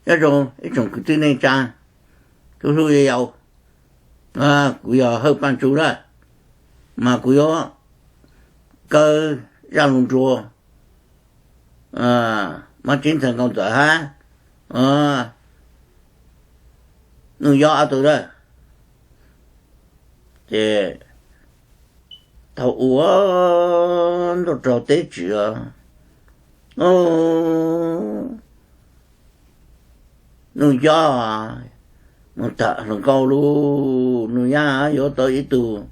Nyob zoo ib tsoom kwv tij neej tsa, tub hlub yau, kuv yog Hawj Paj Ntsu lawm, mas kuv yuav kaw zaj lus nruas Mab Tsib Ntxhais Nkauj Ntxawm hab Nuj Yob ob tug lawm. Ces thaum ub ntuj raug teb tsim os, Nuj Yob mus tham hluas nkauj lauj, Nuj Yob yuav tau ib tug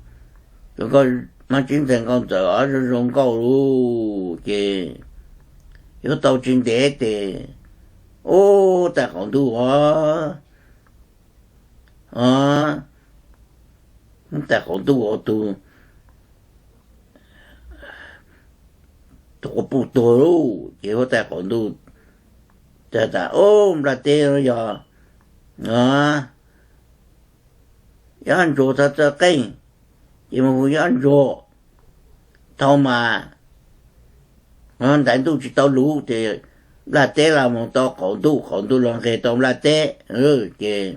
hluas nkauj, Mab Tsib Ntxhais Nkauj Ntxawm os, zoo zoo nkauj lauj, ces yuav tau tsis ntev tes, ub, tais qaum ntuj os, tais qaum ntuj os, tus, tus quas puj tuag lauj, ces huab tais qaum ntuj tas, ub, nplaj teb yog Yob Ntsuag txog txawj qeej, ces mus hu Yob Ntsuag. Thaum mas ntaiv ntuj tsis tau luv ces nplaj teb los mus tau qaum ntuj, qaum ntuj los nqes tau nplaj teb, ces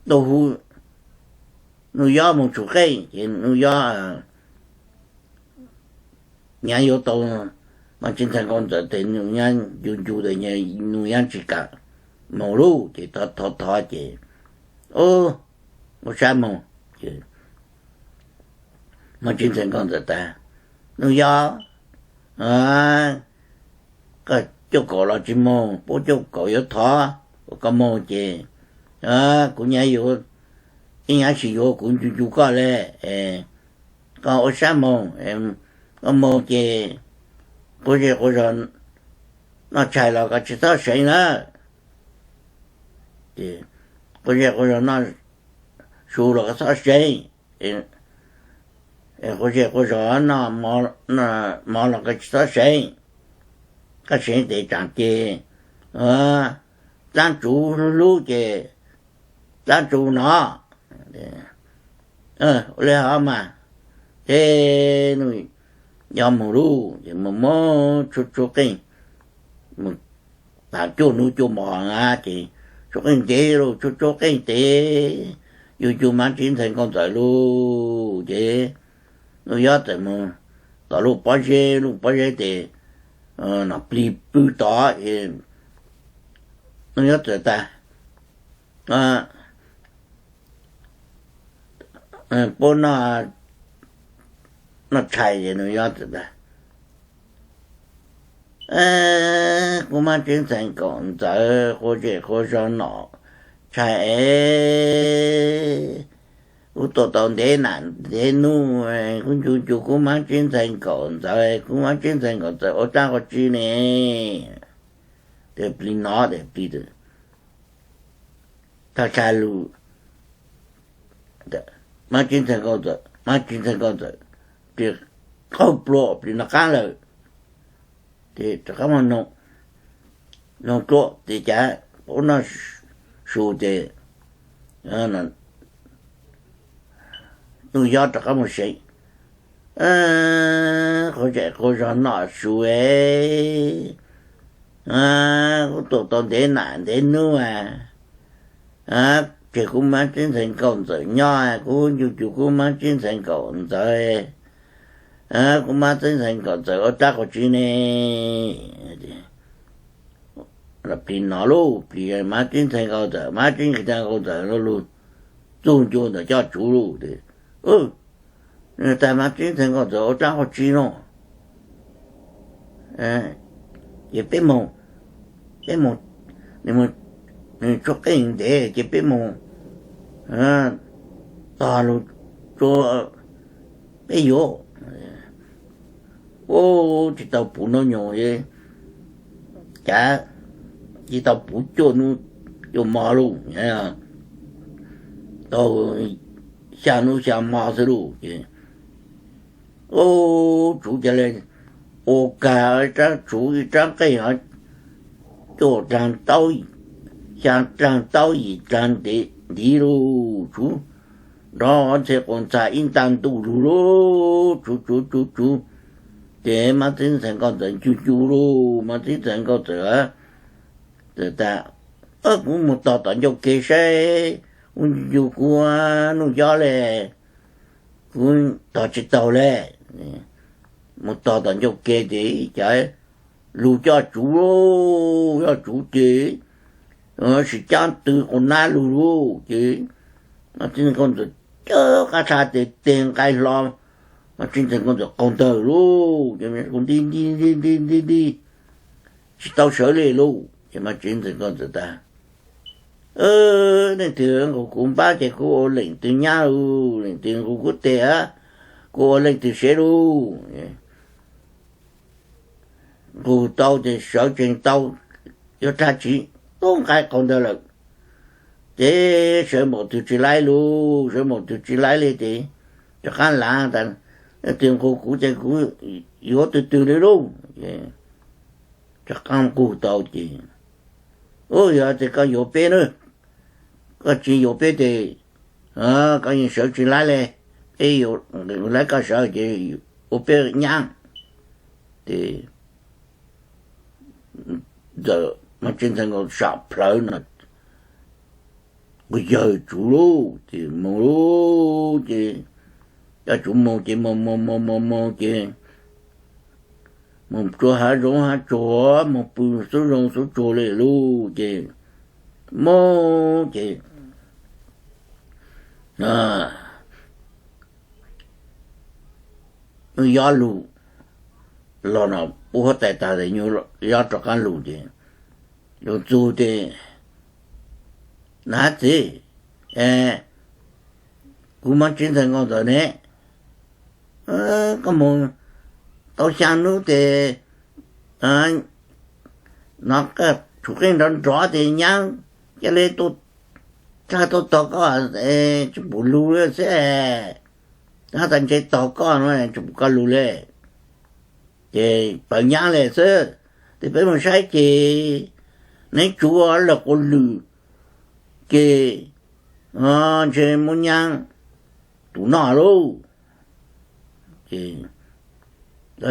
tau hu Nuj Yob mus tshum qeej, ces Nuj Yob nyav yuav tau Mab Tsib Ntxhais Nkauj Ntxawm tes Nuj Yob ncu ncu tes Nuj Yob tsis kam mus lauj, ces thov thov ces, ub, ua sab moog ces Mab Tsib Ntxhais Nkauj Ntxawm tas, Nuj Yob, koj cuaj kaum los tsis moog, puab cuaj kaum yuav thov koj moog ces kuv nyav yuav, ib nyab sis yuav kuv ncu ncu koj le, koj ua sab moog, koj moog ces quav zej quav zog noj tshais los koj tsis txhob seev na. Quav zej quav zog noj su los koj txhob seev, quav zej quav zog noj mov los koj tsis txhob seev, koj seev tes tsaam ces dlaab tsuv hlub ces dlaab tsuv no. Ua le hov mas, ces Nuj Yob moog lauj, ces moog moog tshuab tshuab qeej, moog taag cuaj nub cuaj mos na ces tshuab qeej ntev lauj, tshuab tshuab qeej tes yug yug Mab Tsib Ntxhais Nkauj Ntxawm lauj, ces Nuj Yob txawm moog tom luj pob zeb, luj pob zeb tes nom plig pw tod, Nuj Yob txawm tas, puab noj tshais es Nuj Yob txawm tas, kuv Mab Tsib Ntxhais Nkauj Ntxawm quav zej quav zog noj tshais es, kuv tuaj tau ntev nam ntev nub, kuv ncu ncu kuv Mab Tsib Ntxhais Nkauj Ntxawm, kuv Mab Tsib Ntxhais Nkauj Ntxawm ua dlaab qhov tsi ne? Tes plig no tes plig txawm thaj tsam lug, Mab Tsib Ntxhais Nkauj Ntxawm, Mab Tsib Ntxhais Nkauj Ntxawm tes qaug pluas plig noj qaab lawm, tes rov qaab moog noog dluab tes cas puab noj su tes Nuj Yob rov qaab moog seev, quav zej quav zog noj su es, kuv tuaj tau ntev nam ntev nub, ces kuv Mab Tsib Ntxhais Nkauj Ntxawm nyob, kuv ncu ncu kuv Mab Tsib Ntxhais Nkauj Ntxawm, kuv Mab Tsib Ntxhais Nkauj Ntxawm ua dlaab qhov tsi ne? Plig no lauj, plig Mab Tsib Ntxhais Nkauj Ntxawm, Mab Tsib Ntxhais Nkauj Ntxawm lug txug ncua ntawm coj tsuv lauj, tas Mab Tsib Ntxhais Nkauj Ntxawm ua dlaab qhov tsi no? Ces peb moog, peb moog, nwg tshuab qeej ntev ces peb moog tog lug tsua peb yuav. Ub, tsis tau puv nub nyoog, cav tsis tau puv cuaj nub cuaj mo lauj, tau xya nub xya mo xwb lauj. Ces ub, tsuv ca le ua kag ib rab tsuv ib rab qeej, cuaj dlaag taub, xya dlaag taub yim dlaag ntiv lauj, tsuv nrov ntxhe quas ntxhas ib nta ntuj lug lauj, tsuv tsuv tsuv tsuv. Ces Mab Tsib Ntxhais Nkauj Ntxawm ncu ncu lauj, Mab Tsib Ntxhais Nkauj Ntxawm txawm tas, Kuv mus tos tom ncauj ke saib, kuv yug kuv Nuj Yob le, kuv tos tsis taus le. Mus tos tom ncauj ke ces cas lug coj tsuv, coj tsuv ces sim cab tw qau nab lug lug ces Mab Txwv Ntxawg Nkauj Ntxawm cab qab thaj tes teg nqaij hlo Mab Txwv Ntxawg Nkauj Ntxawm qaug ntawg lug ces nti nti nti nti nti nti tsis tau sawv li lug ces Mab Txwv Ntxawg Nkauj Ntxawm tas, leej twg nqus kuv npab ces kuv ua leej twg nyab lug, leej twg nqus kuv tes kuv ua leej twg sev lug. Nqus tau ces sawv tsees tau, yuav rag tsiv tub nqaij qaug ntawg lawm ces sawv npaum twg tsis laib lug, sawv npaum twg tsis laib li ces rov qab lav tas, leej twg nqus kuv ces kuv yuav twg twg li lug. Rov qab nqus tau ces, u, yog tias koj yuav peb na, koj tsis yuav peb ces koj yeej sawv tsis laib li, peb yuav laib koj sawv ces ua peb nyab. Ces Mab Txwv Ntxawg Nkauj Ntxawm sam plhawv no, quas yawg tsuv lug ces mus lug ces, coj tsuv mus ces mus mus mus mus mus ces mus rua hav zoov hav tsuag, mus pw xub zoov xub tsuag li lug ces mus ces Nuj Yob lug los no, pub huab tais tag ces Nuj Yob rov qab lug ces lug txug ces, na txiv, kuv Mab Txwv Ntxawg Nkauj Ntxawm ne, koj mus tau xyaa hnub ces no koj tshuav qeej nrov nrov ces nyab ca le tuaj tog koj, tsis pum lug xwb, hab tas ntshe tog koj no tsis pum koj lug li. Ces pawg nyab li xwb, ces peb mus saib ces neb tsuv lawm quas lwm ces ntshe muab nyab tus noj lauj. Ces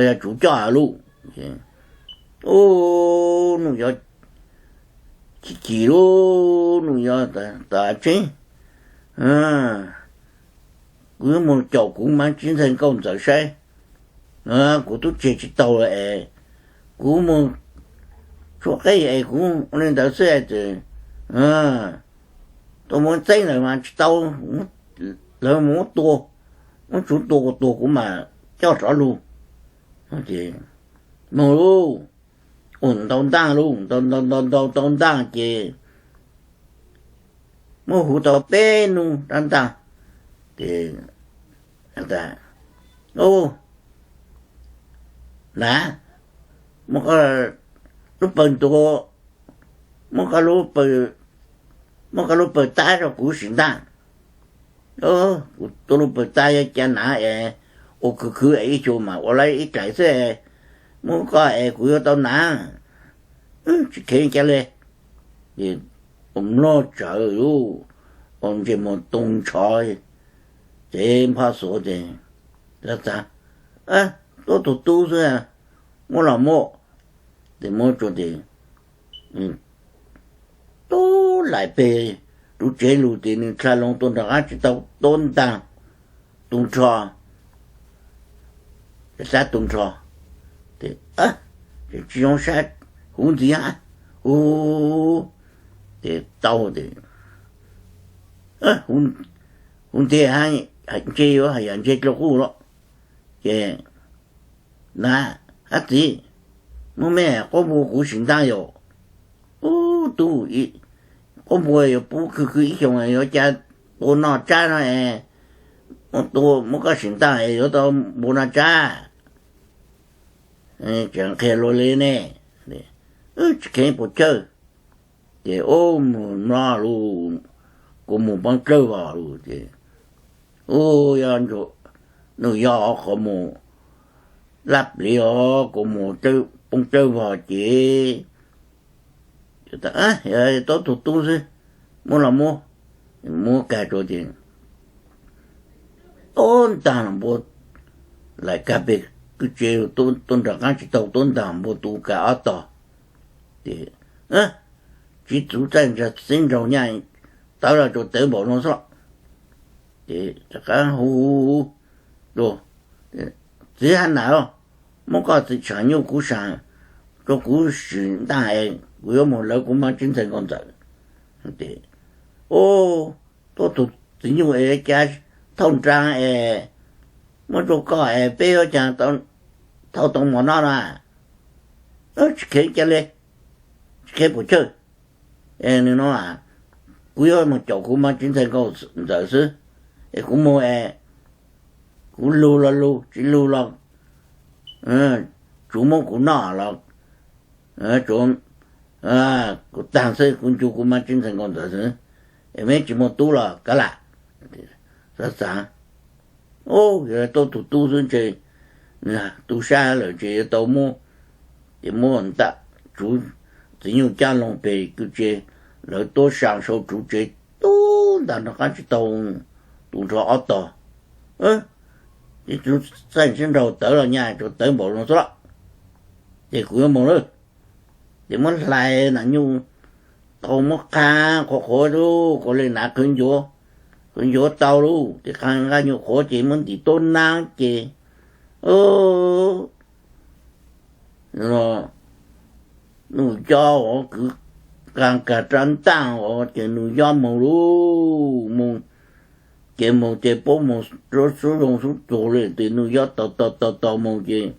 yog tsuv coj lug, u, Nuj Yob chim chim lug, Nuj Yob tas tseeb, kuv yuav mus caum kuv Mab Txwv Ntxawg Nkauj Ntxawm saib, kuv tub tseg tsis tau lawm es kuv mus tshuav qeej es kuv ua li ntawd xwb ces tuaj muab txeeb lawm mas tsis tau, lawv mus muab tua, muab tsuv tua kuv tua kuv mas coj rov lug. Ces mus lug, ua ntau ntaaj lug, ntau ntau ntau ntau ntaaj ces muab huv tau peb nub rab ntaaj. Ces, na, muab koj lub pawg ntua, muab koj lub pawg, muab koj lub pawg tab rau kuv sim ntaaj. Kuv tus lub pawg tab yuav ca nav es ua khwv khwv es ib xyoo mas ua lawm ib dlaim xwb, muab koj es kuv yuav tau nav, tsis kheev ca le. Ces ua mlog tsawv lug, ua ntsej muag too nrho, ces nphob xuav ces, txav, tuab tug tub xwb, muab los muab. Ces muab tsuas ces tub laim peg ruv tsev lug ces nws dlha loo tuaj nram qab tsis tau tuab ntaag tu nrho, sab tu nrho. Ces tsis zoo sab, huv ntxiv, huv, ces tau ces huv ntxiv, ntshe yuav hais yam ntshe dlua quj los. Ces na, ab txiv, muab me qaub npua kuv sim ntaaj yom. Ub tub, qaub npua yuav pub khwv khwv ib xyoos yuav ca tua noj tsab no es, muab tua muab koj sim ntaaj es yuav tau npua noj tsab. Tseem qhia luag li ne, tsis kheev puas chawj. Ces ub mus mlob lug, kuv mus poob dlawb vog lug ces, ub, yog Nuj Yob qhov muag laj pliv os, kuv mus poob dlawb vog ces, tuab tug tub xwb, muab los muab, muab kag rua ces tuab ntaag npua, laim kag peg kwj tse, tuab nraag qaab tsis taug, tuab ntaag npua tu kag ob tog. Ces txiv txwv txaij ntsa xeeb nraug nyaj tawv los rau tawv npaum no xwb. Ces rov qab hu, txiv hab nam, muab koj txiv tshav nyuj kuv sam rau kuv sim ntaj es kuv yuav mus lawv kuv mab tsib ntxhais nkauj ntxawm. Ub, tuaj tus txiv nyuj es cas thauj nra es muab rau koj es peb yuav cas thauj tau mov noj na? Tsis kheev ca le, tsis kheev pum chawj. Nws no, kuv yuav mus caum kuv mab tsib ntxhais nkauj ntxawm xwb, es kuv mus es kuv lug los lug, tsis lug los tsuv muab kuv noj los kuv taag xwb, kuv ncu kuv mab tsib ntxhais nkauj ntxawm xwb, es meb tsis muaj tub los kav lam. Xav xav, ub, yog tuaj tus tub xwb ntshe tu sab lawm ntshe yuav tau muab, ces muab ntaj tsuv txiv nyuj cab loo pem kwj tse, lawv tuab sa sau tsuv tsev tub ntag nrov qab tsis tau tus nrog ob tog. Ces txiv txwv txaij ntsa xeeb nraug tawv los nyaj rau tawv npaum no xwb los, ces kuv yuav mus lawm. Ces muab hlais nam nyuj tau, muab qha qhuav qhuav lub kaus lig na, qhwv ncuav, qhwv ncuav tau lawm ces qha nqa nyuj qhuav ces muab ntim tuab nab ces Nuj Yob ua kwv kag kag rab ntaj os, ces Nuj Yob mus lauj, mus, ces mus ces paub mus xub zoo xub txuag li, ces Nuj Yob tau tau tau tau mus ces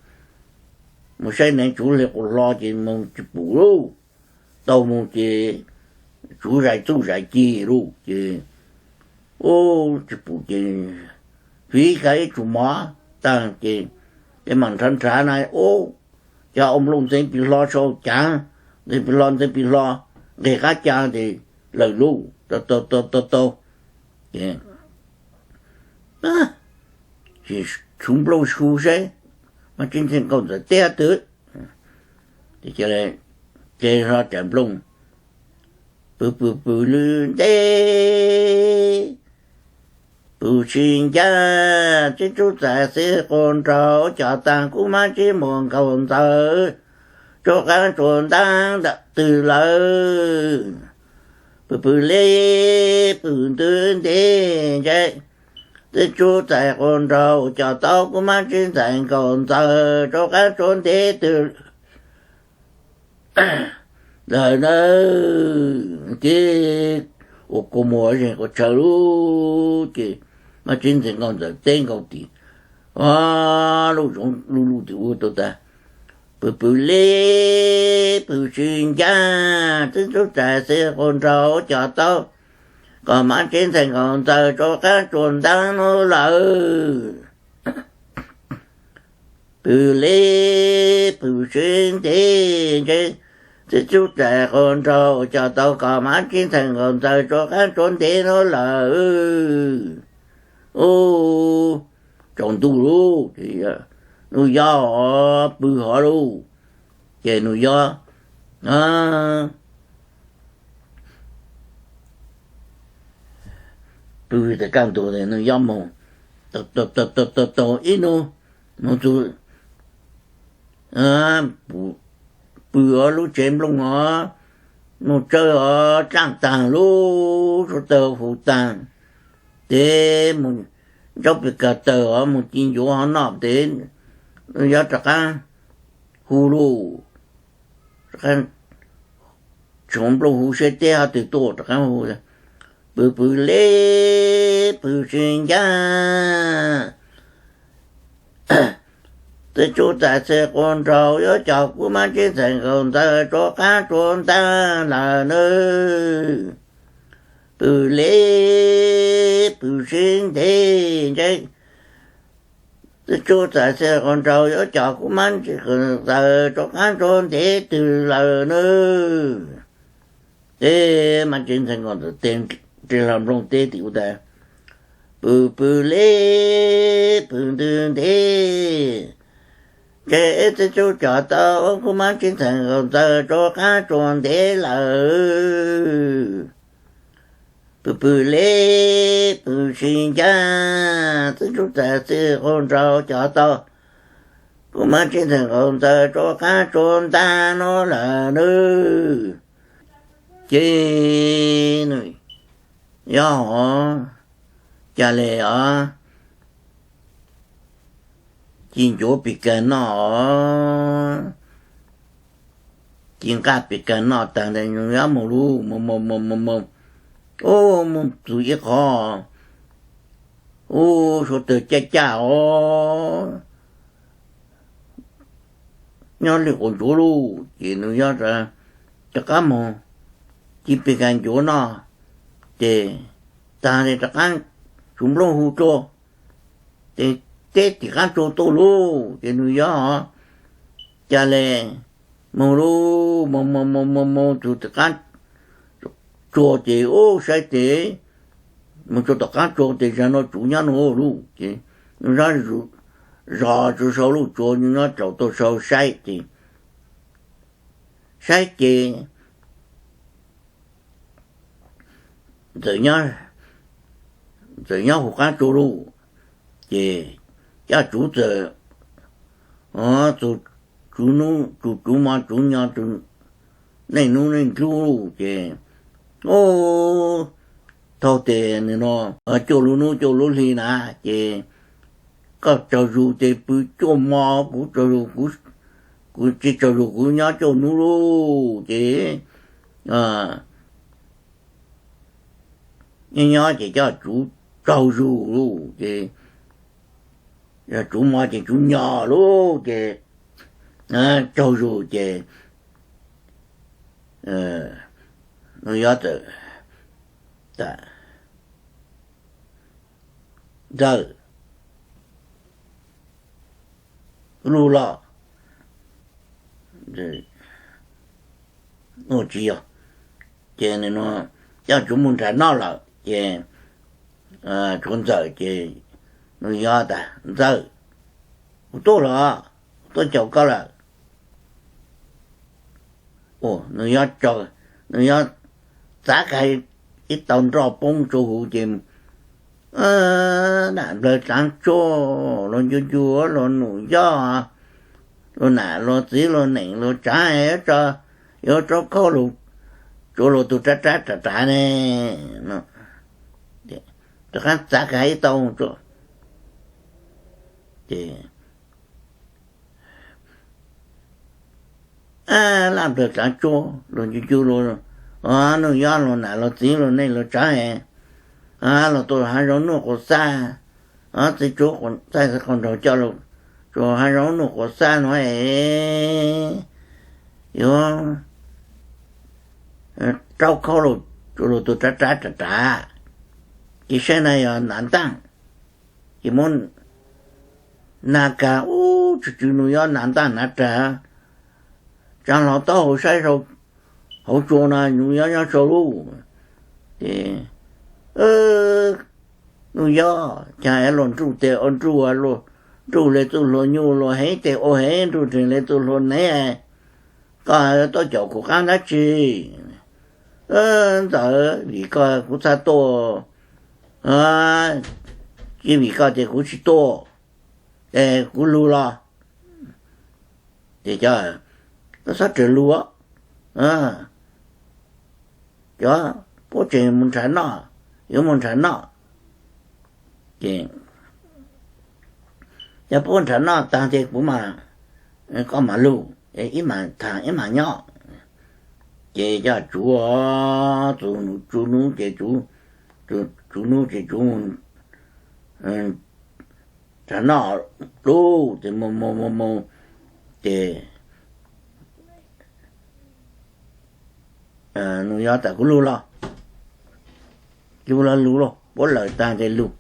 mus saib neev tsuv hli quas hlo ces mus tsis pum lauj. Tau mus ces tsuv zais txuj zais ci lauj, ces ub tsis pum ces fiv kiag ib tsum mov tag ces, ces mam nrhav nrhav na, ub, cov au nplooj ntxeev pis hlo sau cav, ntxeev pis hlo ntxeev pis hlo, nqes qab ca ces lawm lauj, tau tau tau tau, ces tsuv nplooj su seb, mas tsis ntxhee nkaus ntxawm teb twg. Ces hlo tsam nplooj, pw pw pw lwj nteb, pw sib ncaj, tib tsuj txais xib quas nraug, cov taag kub mab tsib muag nkaus ntxawm, tsuas qab tsuas ntaab ntawm twg lawm. Pw pw leb pw ntwg nteb ntse, tib tsuj txais quas nraug, cov taub kub mab tsib ntxhais nkaus ntxawm, tsuas qab tsuas ntev twg lawm na. Ces ua kua muag zeeg kua tshaw lug ces mab tsib ntxhais nkaus ntxawm teb nkaus tim, lub zoov lub lub tim ua tau tas, pw pw leb pw sib ncaj, tib tsuj txais xib quas nraug, cov taub kom mab tsib ntxhais nkaus ntxawm, tsuas qab tsuas ntaab nub lawm. Pw leb pw sib nteb ntse, tib tsuj txais quas nraug, cov taub kom mab tsib ntxhais nkaus ntxawm, tsuas qab tsuas ntev nub lawm. Ub, tsaus ntuj lauj, Nuj Yob pw hov lauj. Ces Nuj Yob pw tas kaj ntug, Nuj Yob mus tau ib hnub, mus txug pw lub tsev nplooj os, nplooj tsawb os, tsaaj taag lub suav tawg hu taag, ces mus ntsaub pes kag taws os, mus ci ncuav hov noj ces Nuj Yob rov qab hu lauj, rov qab tshuav nplooj hu seb teb hov twg tuaj, rov qab hu, pw pw leb pw sib ncaj, tib tsuj txais xib quas nraug, yuav cov kub mab tsib ntxhais nkaus ntxawm, tsuas qab tsuas ntaab lawm nawb. Pw leb pw sib nteb ntse, tib tsuj txais xib quas nraug, yuav cov kub mab tsib ntxhais nkaus ntxawm, tsuas qab tsuas ntev twg lawm nawb. Ces mab tsib ntxhais nkaus ntxawm tes nres hlo nplooj teb tim ub tas, pw pw leb pw ntwg nteb ntse, tib tsuj cov taub kub mab tsib ntxhais nkaus ntxawm, tsuas qab tsuas ntev lawm. Pw pw leb pw sib ncaj, tib tsuj txais xib quas nraug, cov taub kub mab tsib ntxhais nkaus ntxawm, tsuas qab tsuas ntaab nub lawm nawb. Ces nws, yog hov, cas le os, ci ncuav pes kawg no os, ci nqaj pes kawg no tag ntawd nws yuav mus lauj, mus mus mus mus mus, ub, mus txug ib qho, ub, suav tawg caj caj os, nyob li quas ntsuav lauj. Ces nws yuav rov qab mus ci pes kawg ncuav no, ces tag li rov qab tsuv nplooj hu tsua, ces teb tim qab tsua tuaj lauj. Ces nws yuav hov, cas le, mus lauj, mus mus mus mus mus txug tim qab tsua ces ub saib tes, mus txug tom qab tsua tes zag no tsuv nyob nuav lauj. Ces nws zov tsuv sau lauj, tsuv nyob rau tau sau saib ces, saib ces txawm nyob hauv qab tsua lauj. Ces cov tsuv txawm, txug tsuv nub tsuv mos tsuv nyo, txug neej nub neej dlub lauj. Ces ub, thaum tes nws no cuaj lub nub cuaj lub hli na, ces koj tsaug zug ces pw cuaj mos, kuv tsaug zug, kuv tsis tsaug zug kuv nyob cuaj nub lauj. Ces nyob nyob ces cov tsuv tsaug zug lauj, ces yog tsuv mos ces tsuv nyo lauj, ces tsaug zug ces nws yuav txawm, Ntxawm, lug los, tsis yog, ces nws no coj tsuv mus nrhav noj lawm ces tsuv Ntxawm ces nws yuav tas, Ntxawm, kuv tuaj los, kuv tuaj caum koj lawm. Nws yuav, nws yuav txav kiag ib tau nroj poob rua huv ces nam nplawg tsaav tsuag, luag ncu ncu, luag num yoj, luag nam luag txiv luag neej luag tsaav, yuav rau khauj tsuav luag tug rab rab rav rav ne. Rov qab txav kiag ib tau, ces nam nplawg tsaav tsuag, luag ncu ncu, luag num yoj, luag nam luag txiv luag neej luag tsaav, luag tau hav zoov nuj quas xab, txiv tsuv txaij txiv qaug nraug coj luag tsuas hav zoov nuj quas xab nuav es yuav rau khauj tsuav luag tug rab rab rav rav, ces saib na yog nav ntaaj, ces muab nav kag ub tsw tsw nws yuav nav ntaaj nav rag, tsaav hlo taub hau saib hauv tsua na nws yuav nyob sau lauj. Ces nws yuav caag es luag nruj tes ua nruj, luag nruj le txuj hlua nyuj, luag heev tes ua heev, nruj nreeg le txuj hlua neev, koj tuaj caum kuv qaab dab tsi? Ntxawm, vim koj kuv txhaj tuaj, tsis vim koj ces kuv tsis tuaj, es kuv lug los. Ces cov, koj txhob raws lug, cov, puab tseem mus nrhav noj, yuav mus nrhav noj. Ces yog puab nrhav noj taag ces kuv, koj mam lug, ib mam tham ib mam nyob. Ces cov tsuv, txug tsuv nub ces tsuv, tsuv nub ces tsuv nrhav noj lauj, ces mus mus mus mus, ces nws yuav tas kuv lug los, lug los lug lauj, puab lawm taag ces lug.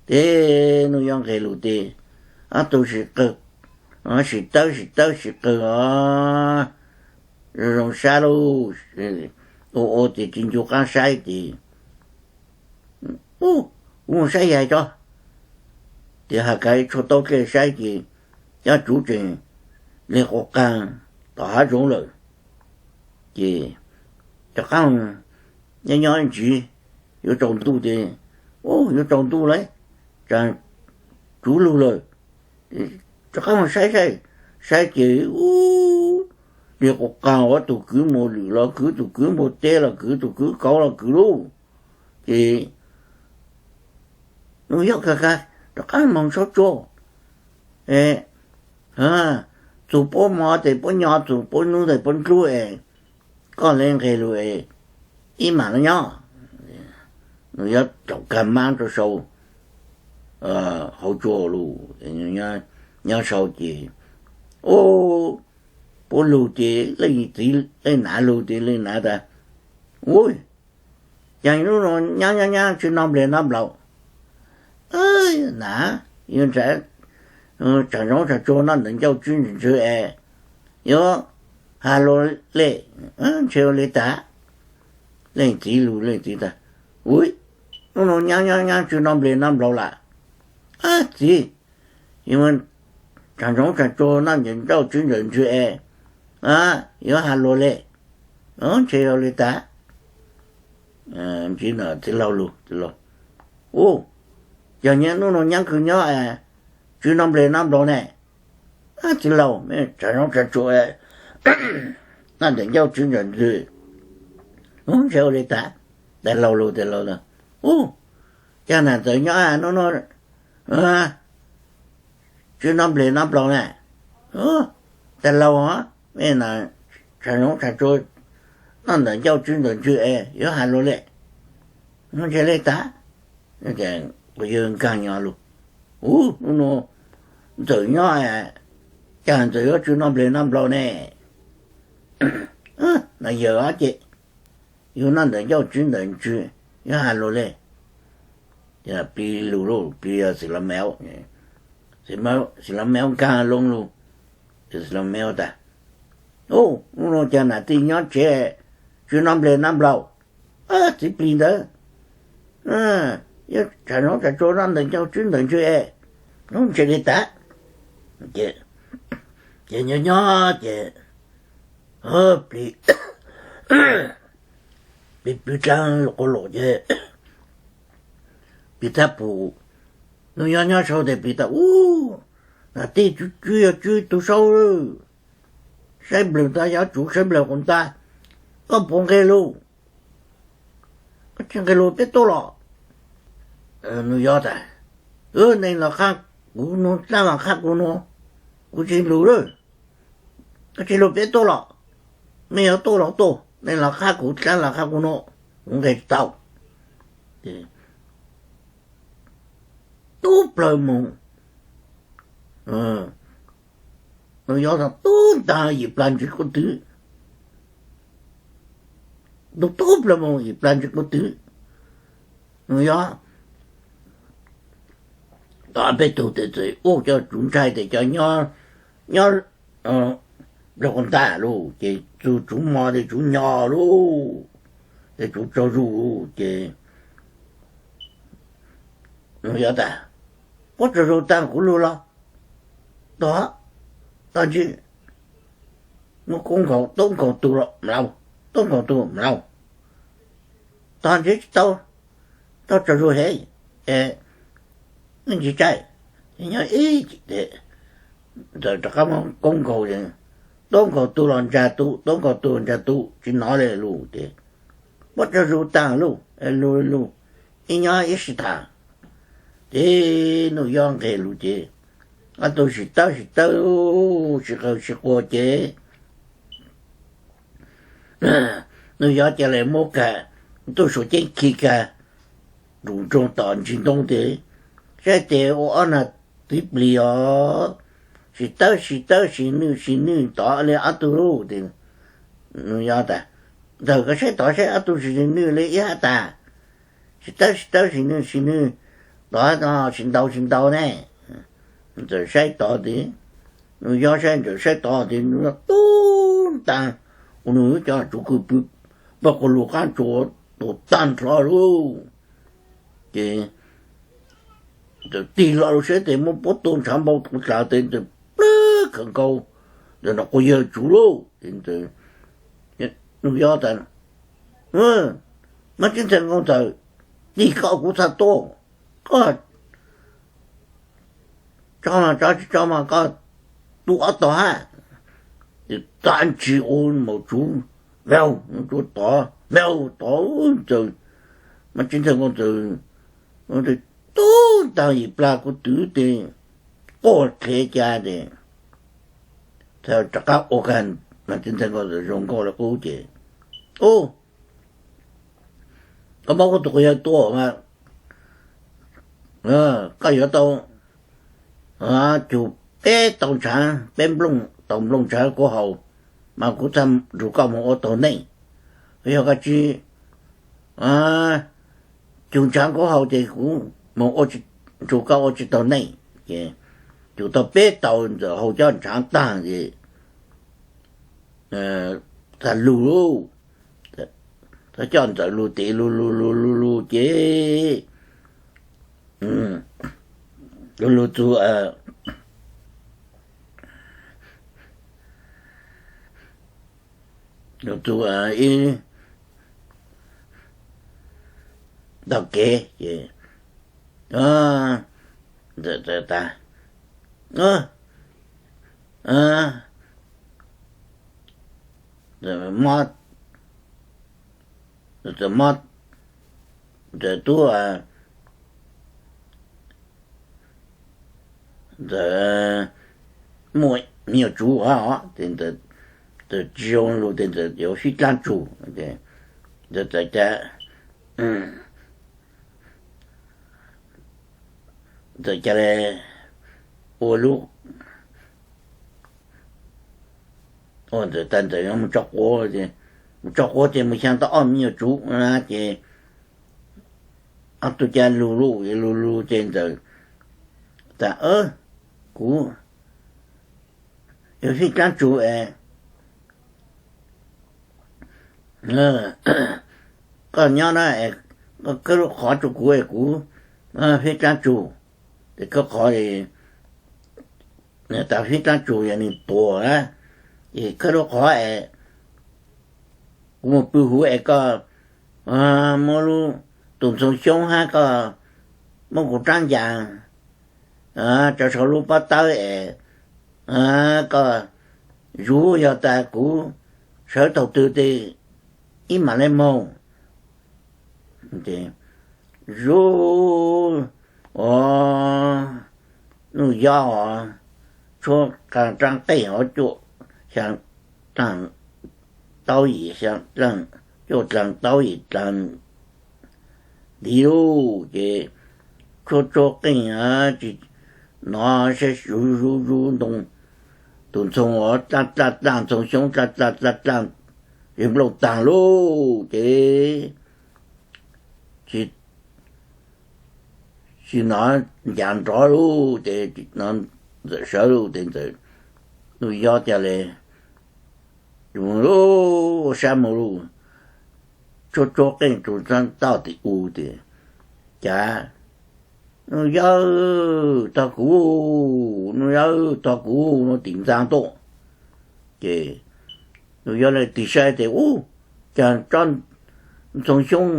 Ces nws yuav nqeg lug ces ob tug sim qawg, sim tawb sim tawb sim qawg os, zoo zoo sab lauj, ua ua ces tsis ncu qaab saib ces, kuv mus saib yag tso. Ces has kag ib tshuaj taub dlej saib ces cov tsuv tseem le quas qaag tom hav zoov lawm. Ces rov qaab nyob nyob ntsis, yuav tsaus ntuj ces, yuav tsaus ntuj lawm, tsaam tsuv lug lawm. Rov qaab mus saib saib, saib ces ub, li qus qas ua tus kwv mus lwm los kwv, tus kwv mus teb los kwv, tus kwv kauv los kwv lauj. Ces Nuj Yob kag kag rov qab moog saub tsuag, txug puab hmo tes puab nyo, txug puab nub tes puab nrub es koj le nqeg lug es ib mam le nyob. Nuj Yob rau kag mab rau sau hauv tsua lug, nyob sau ces, u, puab lug ces leej txiv leej nav lug ces leej nav tas, u, cas nub nua nyab nyab nyab tsi noj nplej noj nplaum na, yuav nrhav tsaam zoov tsaam tsuag noj ntawm ncauj tswb ntawm ntswg es yuav has lug le, ntshe ua le tag. Leej txiv lug leej txiv tas, u, nub nua nyab nyab nyab tsi noj nplej noj nplaum lawm, txiv, yuav tsaam zoov tsaam tsuag noj ntawm ncauj tswb ntawm ntswg es yuav has lug le, ntshe ua le tag. Txiv laug lug, txiv laug, u, yog nyob nub nua nyab kws nyob es tsi noj nplej noj nplaum ne, txiv laug, tsaam zoov tsaam tsuag noj ntawm ncauj tswb ntawm ntswg, ntshe ua le tag. Tais laug lug, tais laug, u, cas nam ntxawm nyob nub nua tsi noj nplej noj nplaum ne, tais laug, tsaam zoov tsaam tsuag noj ntawm ncauj tswb ntawm ntswg es yuav has lug le, ntshe le tag. Quas yawg nkaag nyo lug, u, nub nua ntxawm nyob, cas ntxawm yuav tsi noj nplej noj nplaum ne, na yawg ces yuav noj ntawm ncauj tswb ntawm ntswg, yuav has lug le. Plig lug lauj, plig yog xim los mev, xim los mev nkaag loo lug, xim los mev tas, u, nub nua cas nam tij nyob tsev tsi noj nplej noj nplaum, txiv plig ntawd yuav tsaam zoov tsaam tsuag noj ntawm ncauj tswb ntawm ntswg es, ntshe le tag. Ces nyob nyob ces plig plig dlaag lug quas lug ces plig txhaj pum, Nuj Yob nyob sau tes plig tas, u, nam tij tswv tswv yog tswv tug sau, saib nplawg tas yog tswv saib nplawg quas tas, koj puas nqeg lug? Koj tsi nqeg lug peb tuaj los. Nuj Yob tas, neeg los qha kuv nua, dlaab los qha kuv nua, kuv tsi lug lawm. Koj tsi lug peb tuaj los, nej yuav tuaj los tuaj, nej los qha kuv dlaab los qha kuv nua, kuv nqeg tsi tau. Tub plawg moog, Nuj Yob tub ntaag yim plag ntsis kuj twg, tub tub plawg moog yim plag ntsis kuj twg. Nuj Yob tom peb tug tes txawm ua cov tsuv ntshai tes cov nyob nplawg quas ntaj lug ces txug tsuv mo tes tsuv nyo lug, tes tsuv tsaug zug ces Nuj Yob tas, puab tsaug zug taag kuv lug los? Tog, tog ntsis, muab koob nkaus toob nkaus tug los mlaus, toob nkaus tug mlaus, tog ntsis tsi tau, tog tsaug zug heev, nej ntsis tsaib, nyob ib tes ntxawm rov qab muab koob nkaus, toob nkaus tug los ntsa tug, toob nkaus tug los ntsa tug tsi nov le lug ces, puab tsaug zug taag lug, lug lug, ib nyob ib sij thaam ces Nuj Yob nqeg lug ces ob tug sim tawb sim tawb, sim qawg sim quas ces Nuj Yob ca le muab kag tub suav ceeb khi kag nrum nroog tom ntsis ntoo tes, saib tes ua ob nag txiv plig os, sim tawb sim tawb sim nwj sim nwj tod le ob tug lug. Nuj Yob tas, ntxawm koj saib tod saib ob tug sim nwj le ib hab tas, sim tawb sim tawb sim nwj sim nwj tod, sim ntaus sim ntaus ne. Ntxawm saib tod tes, Nuj Yob saib ntxawm saib tod tes, Nuj Yob tub ntaag, ua nws lub cov tsuv kws pw pawg quas lug qaab tsuas tus taag nrho lug. Ces ntxawm tig hlo lug saib tes muab puab tua ntshav npau tus dlaag tes ntxawm plawg khaws nkaus ntawm no quas yawg tsuv lauj. Ces Nuj Yob tas, Mab Txhib Ntxhais Nkauj Ntxawm, tig koj kuv txhaj tuaj, koj tso mas tso tsi tso mas koj tu ob tog hab. Ces tag ntsis ua maum tsuv, vau, tsuv tod, vau tod, Ntxawm, Mab Tseeb Ntxawg Nkauj Ntxawm, tub tag yim plag kuv twv tes quaj dhev ca tes, txawm rov qab ua kag Mab Tseeb Ntxawg Nkauj Ntxawm zoo nkauj li qub ces, Ub, koj muab kuv tus quas yawg tua mas koj yuav tau cug peb tau ntshav, peb nplooj, tau nplooj ntshav kuv haus, mas kuv thiaj nrug koj mus ua taug neej. Yog koj tsis cug ntshav kuv haus ces kuv mus nrug koj ua tsis taug neej. Ces cug tau peb tau, Ntxawm haus cov ntshav tag ces txawm lug, txawm coj Ntxawm lug tes lug lug lug lug lug ces lug lug txug lug txug ib ntag kev ces Ntxawm tas, mob, Ntxawm mob, Ntxawm tub, Ntxawm muaj me nyuam tsuv os, ces Ntxawm tsis zoo lug ces Ntxawm yuav fij dlaab tsug, Ntxawm txawm ca, Ntxawm ca le ua lub, ua Ntxawm tas Ntxawm yuav mus tso quav, mus tso quav ces mus xyaa tau ob me nyuam tsuv na ces ob tug ca lug lug lug lug ces Ntxawm tas, kuv yuav fij dlaab tsug es koj nyob na, koj khawb lub qhov rua kuv es kuv fij dlaab tsug. Ces khawb qhov, tas fij dlaab tsug yog nwg tuag na, ces khawb lub qhov es kuv mus pw huv es koj muab lub tus ntxhoo xyoob hab koj muab kuv rab ncas tso sau lub pob tawb es koj zuv, yog tas kuv sawv taug twg tes ib mam le moog. Zuv, Nuj Yob os, tshuab qee raab qeej hov cuaj dlaag taub yim, cuaj dlaag taub yim dlaag ntiv lug ces tshuab tshuab qeej tsis nov, saib zuv zuv zuv ntoo, tus ntxhoo dlaaj dlaaj dlaaj, ntxhoo xyoob dlaaj dlaaj dlaaj dlaaj, ces nplooj taag lug ces tsis nov ncav nrov lug ces Ntxawm sawv lug ces Ntxawm, Nuj Yob ca le mus lug, sab moog lug, tshuab tshuab qeej tug txaab toj tim u ces, Cas, Nuj Yob, tog kuv, Nuj Yob, tog kuv, nuav tim ntxaa tuaj. Ces Nuj Yob le tig saib tes ub, cas tsob ntxhoo xyoob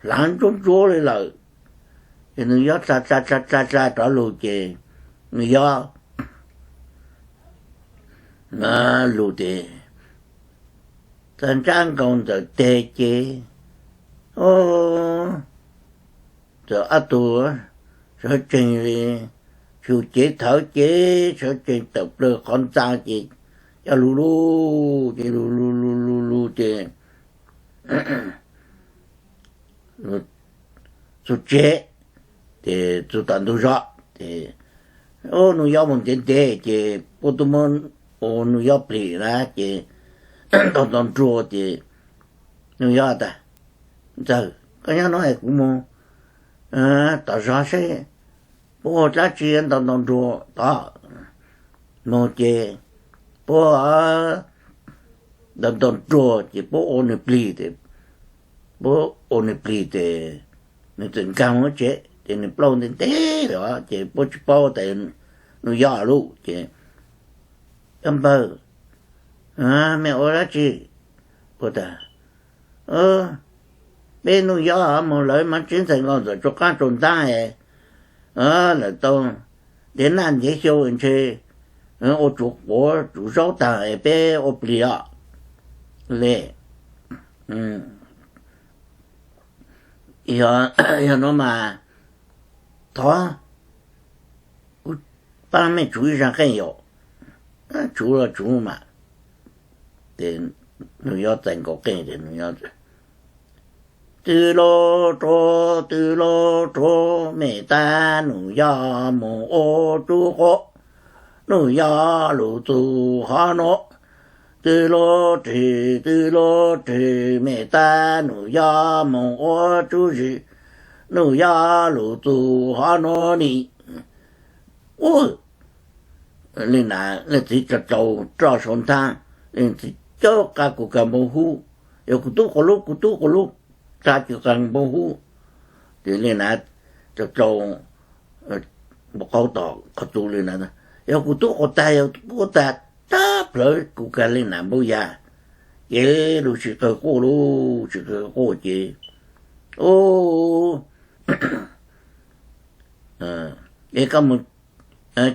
hlaav ntsuab ntsuab le lawm. Ces Nuj Yob dlha dlha dlha dlha rov lug ces Nuj Yob lug tes txawm ntsab nkaus Ntxawm teg ces, Ntxawm ob tug sawv tsees li, xyum cev thawv ces sawv tsees tawm plawg qhov ntxa ces coj lug lug ces lug lug lug lug lug ces txug tsev, ces txug tom ntug zos ces, Nuj Yob mus ntev ntev ces puab tub muab ua Nuj Yob plig na ces ntaus ntaus nruas ces Nuj Yob tas, Ntxawg, koj nyob no es kuv mus tom zos seb puab ua dlaab tsi ntaus ntaus nruas tod. Mus ces puab ntaus ntaus nruas ces puab ua nwg plig, puab ua nwg plig ces nwg txawm nkaag huv tsev ces nwg plaub ntev ntev lawm ces puab tsis paub tas Nuj Yob lawm ces, Cov npawg, mej ua dlaab tsi? Puab tas, Peb Nuj Yob moog lawv Mab Tseb Ntxhais Nkauj Ntxawm tsua qaab tsua ntaab es lawm tau ntev naj ntev xyoo ntshe ua tsuv quav tsuv zaub tag es peb ua plig os. Le, yog no mas thov kuv pab mej tsuv ib zag qeej yom. Tsuv los tsuv mas. Ces Nus Yob txais nkaus qeej, Tw lug rua, tw lug rua, mej tab Nus Yob moog ua tsuv quav, Nus Yob lug txug hov nuav. Tw lug rwg, tw lug rwg, mej tab Nus Yob moog ua tsuv zis, Nus Yob lug txug hov nuav ni. Ua li na, leej txiv rua rua roj sau ntaab, leej txiv coj qab kuv kag npoo hub, yog kuv tub quas lub, kuv tub quas lub, rua kuv kag npoo hub. Ces li na, rua rua npoo qaub tom qhov txuj li na, yog kuv tub quas tag, yog kuv tub quas tag, tab plawg kuv kag li na npoo yag. Ces lug tsi qawg quaj lug, tsi qawg quaj ces, u, es koj moog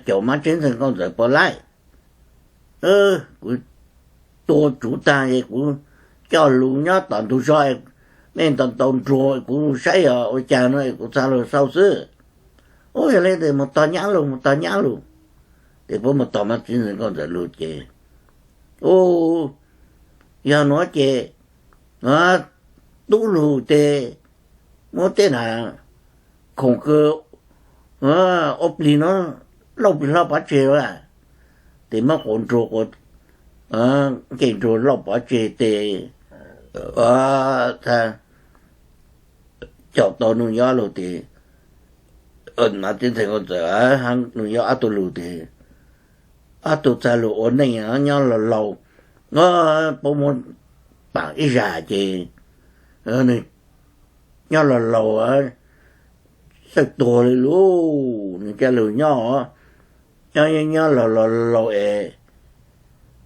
caum mab tseeb ntxhee nkauj ntxawm puas laib? Kuv tua tsuv tag es kuv coj lug nyob tom ntug zog, mej ntaus ntaus nruag, kuv saib yog ua caag no es kuv txha lug xau xwb. U, yog le tes moog tog nyab lug, moog tog nyab lug. Ces puab moog tog mab tseeb ntxhee nkauj ntxawm lug ces, u, yog nuav ces, tub lug tes muab tej na khoom kws ua plig nuav lauj plig hlo pov tseg lawm. Ces muab quas nruag, nkeeg nruag lauj pov tseg tes tha caum tau Nus Yob lug tes, mab tseeb ntxhee nkauj ntxawm, Nus Yob ob tug lug tes, ob tug txha lug ua neej nyob laug laug, puab muab paam ib zag ces nwg nyob laug laug, txawj tuag li lug, nwg ca lug nyob, nyob nyob laug laug laug es,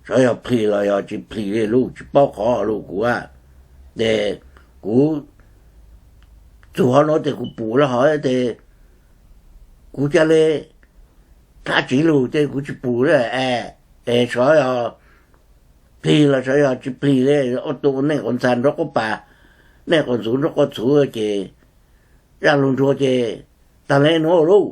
xyov yog plig los yog tsi plig li lug tsi paub qhov lug kuv a. Ces kuv txug hov nuav tes kuv pum le hov tes kuv ca le thab tsiv lug ces kuv tsi pum le es, es xyov yog plig los xyov yog tsi plig le, ob tug ua neej quas ntxha nruab quab pas, neej quas ntxhuv nruab quab txhuv ces zaj lug nruag ces tag le nuav lauj.